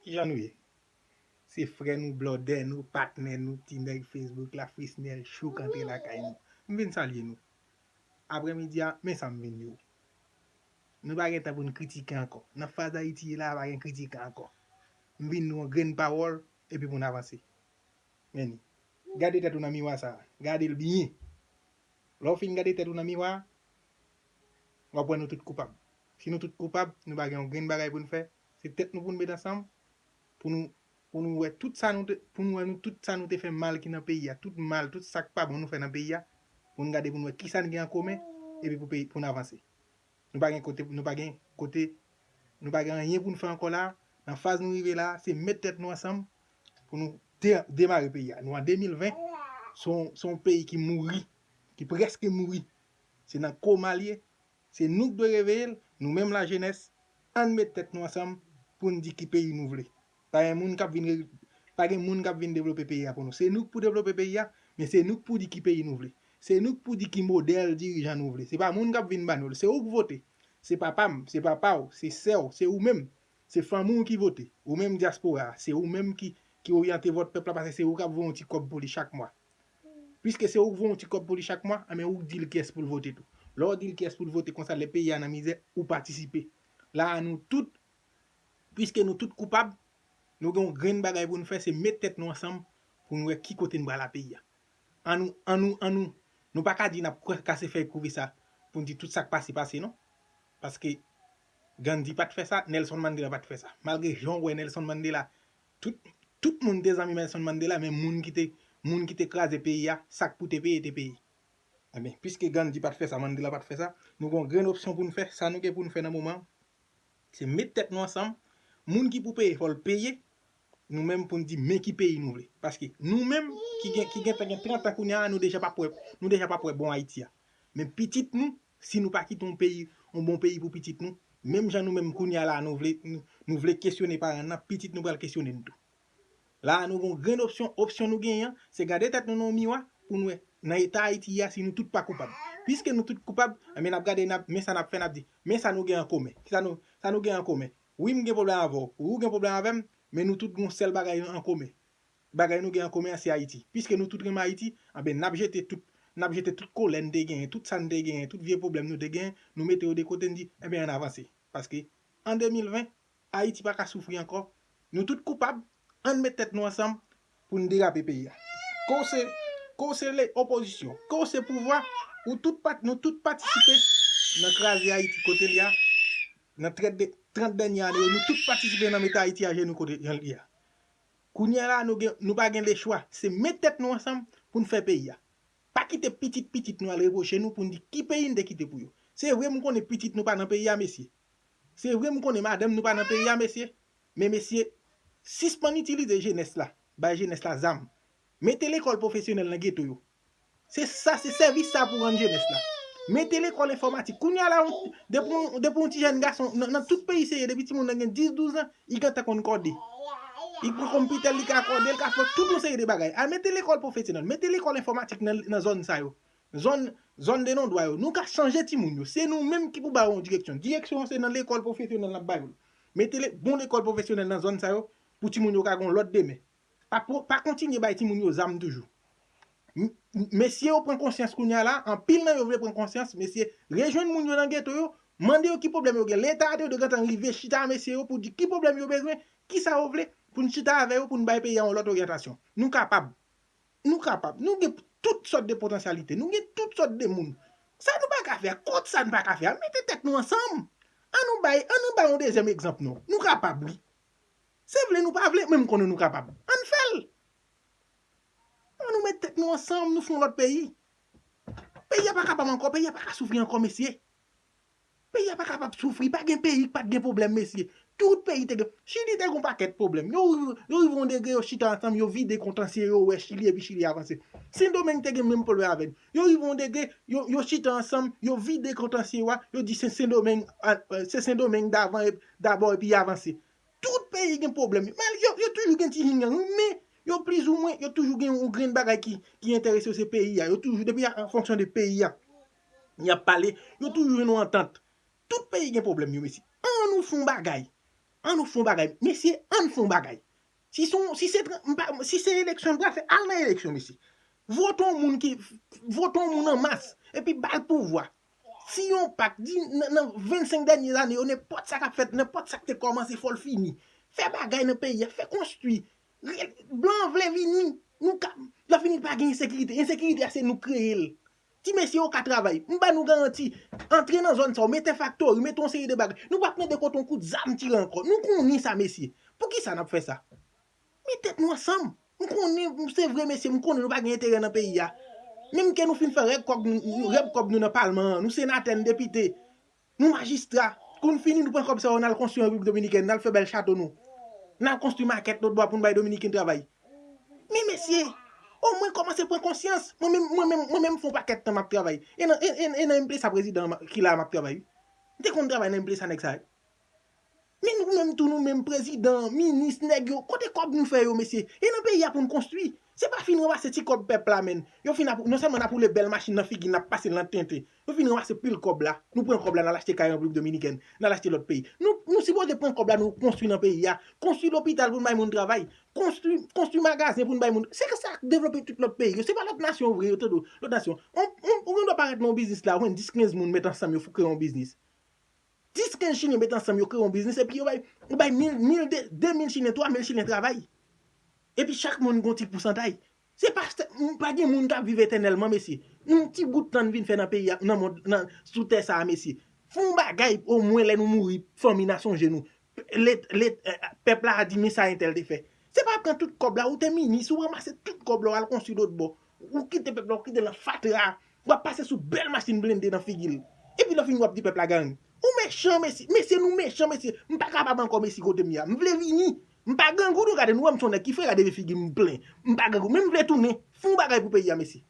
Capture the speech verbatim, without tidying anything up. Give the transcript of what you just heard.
Kijan nou ye? Se frè nou, blòdè nou, patnè nou, ti nèg Facebook la, Frisnel Chouk antre lakay nou. M vin salye nou. Aprèmidi a, men sa m vin di w. Nou pa gen tan pou n kritike ankò. Nan faz Ayiti ye la, pa gen kritike ankò. M vin di w yon grenn pawòl, epi pou n avanse. Men ni. Gade tèt ou nan miwa sa a. Gade l byen. Lè w fin gade tèt ou nan miwa a, w ap wè nou tout koupab. Si nou tout koupab, nou pa gen yon grenn bagay pou n fè. Se tèt nou pou n met ansanm, pou nou, pou nou wè tout sa nou te, pou nou wè nou tout sa nou te fè mal ki nan peyi a, tout mal, tout sa k pa bon nou fè nan peyi a, pou n gade pou n wè kisa n gen an komen, epi pou peyi, pou n avanse. Nou pa gen kote, nou pa gen kote, nou pa gen anyen pou n fè ankò la. Nan faz nou rive la, se met tèt nou ansanm pou nou de-, demare peyi a. Nou an de mil ven, se yon, se yon peyi ki mouri, ki prèske mouri. Se nan koma l ye. Se nou k dwe reveye l, nou menm lajenès, ann met tèt nou ansanm pou n di ki peyi nou vle. Pa gen moun k ap vin re-, pa gen moun k ap vin devlope peyi a pou nou. Se nou k pou devlope peyi a, men se nou k pou di ki peyi nou vle. Se nou k pou di ki modèl dirijan nou vle. Se pa moun k ap vin ba nou l. Se ou k vote. Se papa m, se papa w, se sè w, se ou menm. Se fanmi w ki vote. Ou menm dyaspora a, se ou menm ki, ki oryante vòt pèp la, paske se ou k ap voye yon ti kòb pou li chak mwa. Piske se ou k voye yon ti kòb pou li chak mwa, anben ou k di l kiyès pou l vote tou. Lè w di l kiyès pou l vote konsa, lè peyi a nan mizè, ou patisipe. La a nou tout, piske nou tout koupab, nou gen yon grenn bagay pou n fè, se met tèt nou ansanm pou n wè ki kote n pral a peyi a. Ann nou, ann nou, ann nou, nou pa ka di n ap kwè kase fèy kouve sa pou n di tout sa k pase, pase, non. Paske Gandhi pa t fè sa, Nelson Mandela pa t fè sa. Malgre jan w wè Nelson Mandela, tout, tout moun te zanmi Nelson Mandela, men moun ki te, moun ki te kraze peyi a, sa k pou te peye, te peye. Ebyen, piske Gandhi pa t fè sa, Mandela pa t fè sa, nou gen yon grenn opsyon pou n fè, sa nou gen pou n fè nan moman an, se met tèt nou ansanm, moun ki pou peye, fò l peye, nou menm pou n di men ki peyi nou vle. Paske nou menm ki gen, ki gentan gen trant an kounye a, nou deja p ap wè, nou deja p ap wè bon Ayiti a. Men pitit nou, si nou pa kite yon peyi, yon bon peyi pou pitit nou, menm jan nou menm kounye a la, nou vle, nou, nou vle kesyone paran n nan, pitit nou pral kesyone n tou. La a nou gen yon grenn opsyon, opsyon nou genyen an, se gade tèt nou nan yon miwa pou n wè nan eta Ayiti a si nou tout pa koupab. Piske nou tout koupab, enben n ap gade, n ap, men sa n ap fè, n ap di, men sa nou gen an komen. Kisa nou, sa nou gen an komen? Wi, m gen pwoblèm avè w, ou gen pwoblèm avè m, men nou tout gen yon sèl bagay an komen. Bagay nou gen an komen an se Ayiti. Piske nou tout renmen Ayiti, enben n ap jete tout, n ap jete tout kolè n te genyen, tout sa n te genyen, tout vye pwoblèm nou te genyen, nou mete yo de kote, n di, enben ann avanse. Paske an de mil ven, Ayiti pa ka soufri ankò. Nou tout koupab, ann met tèt nou ansanm pou n derape peyi a. Ke w se, ke w se le opozisyon, ke w se pouvwa, ou tout pat-, nou tout patisipe nan kraze Ayiti kote l ye a. Nan trant de, trant dènye ane yo, nou tout patisipe nan mete Ayiti ajenou kote jan l ye a. Kounye a la, nou gen, nou pa gen lechwa. Se met tèt nou ansanm pou n fè peyi a. Pa kite pitit pitit nou al repwoche nou pou n di ki peyi n te kite pou yo. Se vre m konnen pitit nou pa nan peyi a, mesye. Se vre m konnen madanm nou pa nan peyi a, mesye. Men mesye, sispann itilize jenès la, bay jenès la zam. Mete lekòl pwofesyonèl nan geto yo. Se sa, se sèvis sa pou rann jenès la. Mete lekòl enfòmatik. Kounye a la, depi yon, depi yon ti jèn gason, nan, nan tout peyi serye, depi timoun nan gen dis, douz an, li gentan konn kòde. Li pran konpitè l, li ka kòde, li ka fè tout yon seri de bagay. Al mete lekòl pwofesyonèl, mete lekòl enfòmatik nan, nan zòn sa yo. Zòn, zòn de non dwa yo. Nou ka chanje timoun yo. Se nou menm ki pou ba yo yon direksyon. Direksyon an se nan lekòl pwofesyonèl n ap ba yo l. Mete le, bon lekòl pwofesyonèl nan zòn sa yo pou timoun yo ka gen yon lòt demen. Pa, pa kontinye bay timoun yo zam toujou. Mesye yo pran konsyans kounye a la, anpil nan yo vle pran konsyans, mesye, rejwenn moun yo nan geto yo, mande yo ki pwoblèm yo gen. Leta a te dwe gentan rive chita a mesye yo pou di ki pwoblèm yo bezwen, kisa yo vle, pou n chita avè yo, pou n bay peyi a yon lòt oryantasyon. Nou kapab. Nou kapab. Nou gen tout sòt de potansyalite. Nou gen tout sòt de moun. Sa nou pa ka fè a, kont sa n pa ka fè a, mete tèt nou ansanm. Ann nou bay, ann nou bay yon dezyèm egzanp non. Nou kapab wi. Se vle nou pa vle, men m konnen nou kapab. Ann fè l. Ann nou met tèt nou ansanm, nou fè yon lòt peyi. Peyi a pa kapab ankò, peyi a pa ka soufri ankò, mesye. Peyi a pa kapab soufri, pa gen peyi ki pa t gen pwoblèm, mesye. Tout peyi te gen. Chili te gen yon pakèt pwoblèm. Yo, yo rive yon degre, yo chita ansanm, yo vide kontansye yo, wè Chili, epi Chili avanse. Sendomeng te gen menm pwoblèm avè n. Yo rive yon degre, yo, yo chita ansanm, yo vide kontansye yo a, yo di se Sendomeng, a, se Sendomeng davan, dabò, epi avanse. Tout peyi gen pwoblèm. Men yo, yo toujou gen ti jingyan, men yo plizoumwen, yo toujou gen yon grenn bagay ki, ki enterese yo, se peyi a. Yo toujou, depi an fonksyon de peyi a, y ap pale, yo toujou jwenn yon antant. Tout peyi gen pwoblèm yo, mesye. Ann nou fè yon bagay. An nou fè yon bagay. Mesye, an nou fè yon bagay. Si se yon- si se tran- m pa- si se eleksyon n pral fè, al nan eleksyon, mesye. Vote yon moun ki vote yon moun an mas, epi ba l pouvwa. Si yon pak di nan, nan vennsenk dènye lane yo, nenpòt sa k ap fèt, nenpòt sa k te kòmanse, fò l fini. Fè bagay nan peyi a, fè konstwi. Re- Blan vle vini, nou ka, lè fini pa gen ensekirite. Ensekirite a se nou kreye l. Ti mesye yo ka travay. M ba nou garanti, antre nan zòn sa yo, mete faktori, mete yon seri de bagay. Nou p ap mande kote yon kout zam tire ankò. Nou konnen sa, mesye. Poukisa n ap fè sa? Met tèt nou ansanm. M konnen, se vre, mesye, m konnen nou pa gen enterè nan peyi a. Menm ke nou fin fè rèb kòb nou, rèb kòb nou nan palman an, nou senatè, nou depite, nou majistra. Kou n fini, nou pran kòb sa yo, n al konstwi an Repiblik Dominikèn, n al fè bèl chato nou. N al konstwi makèt lòt bò pou n bay Dominiken travay. Men mesye, omwen kòmanse pran konsyans. Mwen menm, mwen menm, mwen menm fè yon pakèt tan m ap travay. E nan, e, e, e nan M P S A prezidan an ki la a m ap travay, wi. M te konn travay nan M P S A nèg sa yo. Men nou menm tou, nou menm prezidan, minis, nèg yo, kote kòb nou fè yo, mesye? E nan peyi a pou n konstwi. Se pa fin ranmase ti kòb pèp la, menm. Yo fin ap, non sèlman n ap woule bèl machin nan figi n, n ap pase l nan tenten. Yo fin ranmase pil kòb la. Nou pran kòb la, n al achte kay an Repiblik Dominikèn, n al achte lòt peyi. Nou, nou sipoze pran kòb la, nou konstwi nan peyi a. Konstwi lopital pou n bay moun travay. Konstwi, konstwi magazen pou n bay moun. Se sa k devlope tout lòt peyi yo. Se pa lòt nasyon vre yo, tande w, lòt nasyon. On, on, ou gen dwa parèt nan yon biznis la, ou jwenn dis kenz moun met ansanm yo kreye yon biznis. Dis kenz chilyen met ansanm yo kreye yon biznis, epi yo bay, yo bay mil, mil, de, de mil chilyen, twa mil chilyen travay. Epi chak moun gon ti pousantay. Se pa, pa gen moun k ap viv etènèlman, mesye. Nou ti bout tan n vin fè nan peyi a, nan mond, nan, sou tè sa a, mesye. Fè yon bagay, omwen lè nou mouri, fanmi n a sonje nou. Let, let, eh, pèp la a di, men sa entèl te fè. Se pa pran tout kòb la, ou te minis, ou ranmase tout kòb la, ou al konstwi lòt bò. Ou kite pèp la, ou kite l nan fatra. W ap pase sou bèl machin blende nan figi l. Epi lè w fini w ap di pèp la gang. Ou mechan, mesye. Mesye, nou mechan, mesye. M pa kapab ankò, mesye, kote m ye a. M vle vini. M pa grangou, nou gade, nou wè m se yon nèg ki fre, gade vye figi m plen. M pa grangou, men m vle tounen. Fè yon bagay pou peyi a, mesye.